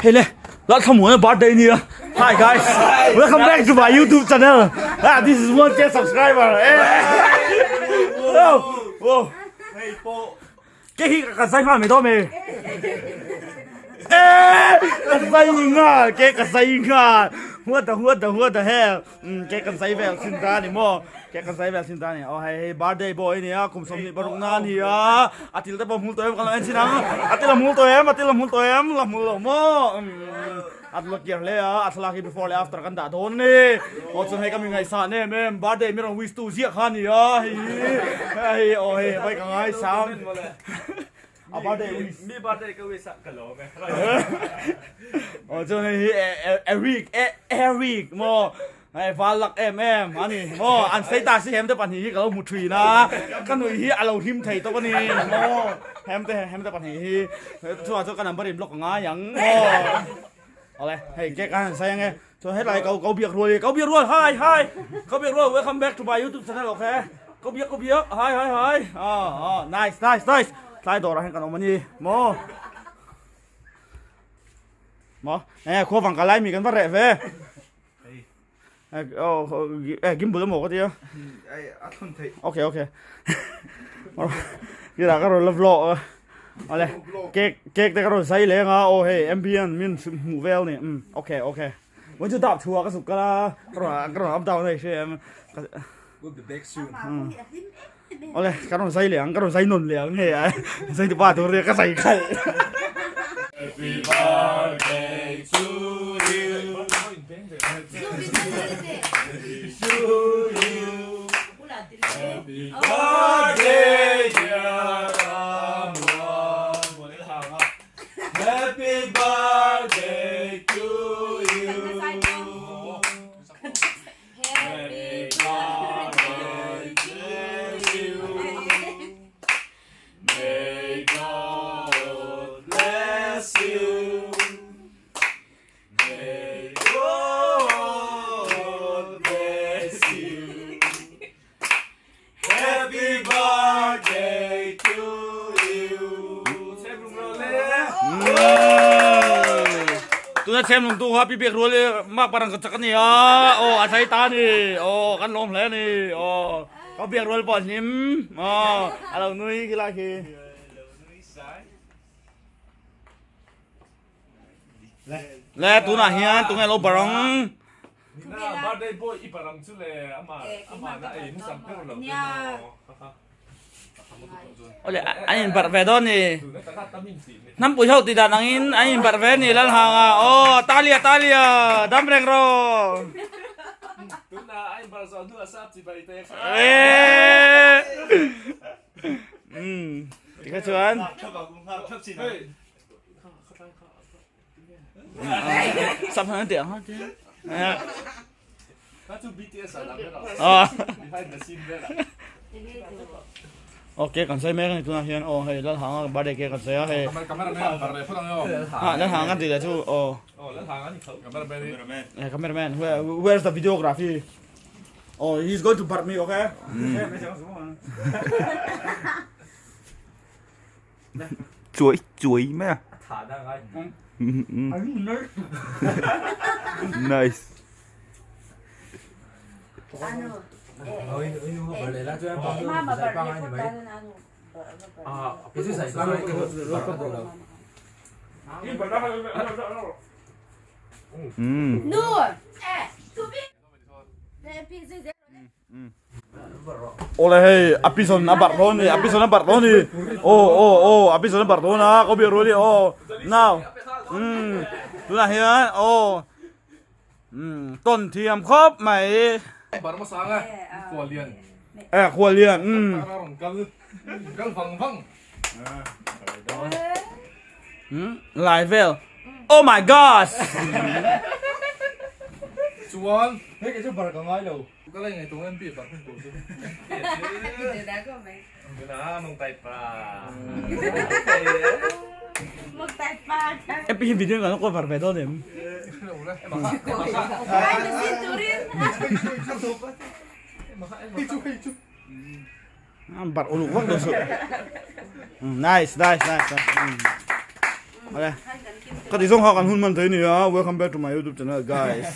Hei le, Lalthlamuana birthday nia. Hi guys, welcome back to my YouTube channel. Ah, this is 1k subscriber. Eh. Oh, oh. Hei pawh. Ke hi ka zai nghal mai dawn me. Eh, ka zai nghal, ke ka zai nghal. What the what the what the hell? Um, ke kan zai vel sin ta ni mo. Ke kan zai vel sin ta ni. Oh, hei hei birthday boy ni a, kum 26 na ni a. Atil te pawh hmul tawh em kan lo en chin ang. Atil a hmul tawh em, atil a hmul tawh em, la hmul lo maw. Um, a la kiar hle a, a thlalak hi before leh after kan dah dawn ni. Aw chuan hei ka mi ngaihsah em em, birthday mi rawn wish tu ziah kha ni a, hei hei aw hei vai ka ngaisang. A birthday wish. Mi birthday ka wish a ka lawm e. Aw chuan hei hi Eric Eric maw hei val lak em em a ni maw an status hi hem te pahnih hi ka lo hmu thin a ka nui hi a lo hlim thei tawp a ni maw hem te hem te pahnih hi chungah chuan ka number in block a ngai ang maw awle hei cake a han sai ang e chuan hetlai ko ko biak rual hi ko biak rual hi hi ko biak rual welcome back to my youtube channel okay ko biak ko biak hi hi hi ah ah nice nice nice tlai dawrah hian kan awm a ni maw. Maw? Eh, khua vang ka lai mi kan va reh ve. Eh, oh, eh, gimbal emaw ka tia. Ai, a thlun theih. Okay, okay. Kira ka rawn la vlog a. Ole, cake cake te ka rawn zai leng a. Oh, hei, ambient min hmuh vel ni. Um, okay, okay. Wan chu dap thua ka zuk kal a. Ka rawn ka rawn up down hei hre em. We'll be back soon. Ole, ka rawn zai leh ang, ka rawn zai nawn leh ang hei a. Zai tu pa tur nia ka zai khalh. Happy birthday to you. To you. Happy birthday dear Ramon. Happy birthday to you. Happy birthday to you. May God bless you. May God bless you. Happy birthday to you. Tuna chem lung tu kha pi biak rual i mak parang ka chak a ni a aw a zai ta ni aw kan lawm hle ni aw ka biak rual pawh a hlim aw a lo nui khi lai khi. Le tunah hian tunge lo barang. Nina birthday boy i barang chu le ama ama na ei hmasam ber lo te maw. Awle an in barh ve dawn ni. Hnampui ho tih dan angin an in barh ve ni Lalhanga aw Talia Talia dam reng rawh. Tuna a in barh zawh hnuah sap chi bai te kha. Umm tikha chuan. Sap hman an ti ang ha ti. Ok kan sawi mek a ni tunah hian aw hei Lalhanga birthday cake kan sawi a hei ah Lalhanga tih leh chu aw cameraman where is the videography oh he is going to barh me okay Chuai chuai mai a. Nice. Mm. Awle hei a pi zawn a barh dawn ni a pi zawn a barh dawn ni aw aw aw a pi zawn a barh dawn a ka biak rual hi aw now umm tunah hian aw umm tawn thiam khawp mai eh khuallian umm umm lai vel oh my gosh Chuan hei kei chu bar ka ngai lo. Ka lei ngei tung MP bar hun tur chu. MP hi video kan cover ve dawn em? Bar uluk vak dawn suh. Nice nice nice. Ole. Ka ti zawng kha kan hun man thei nia, welcome back to my youtube channel guys.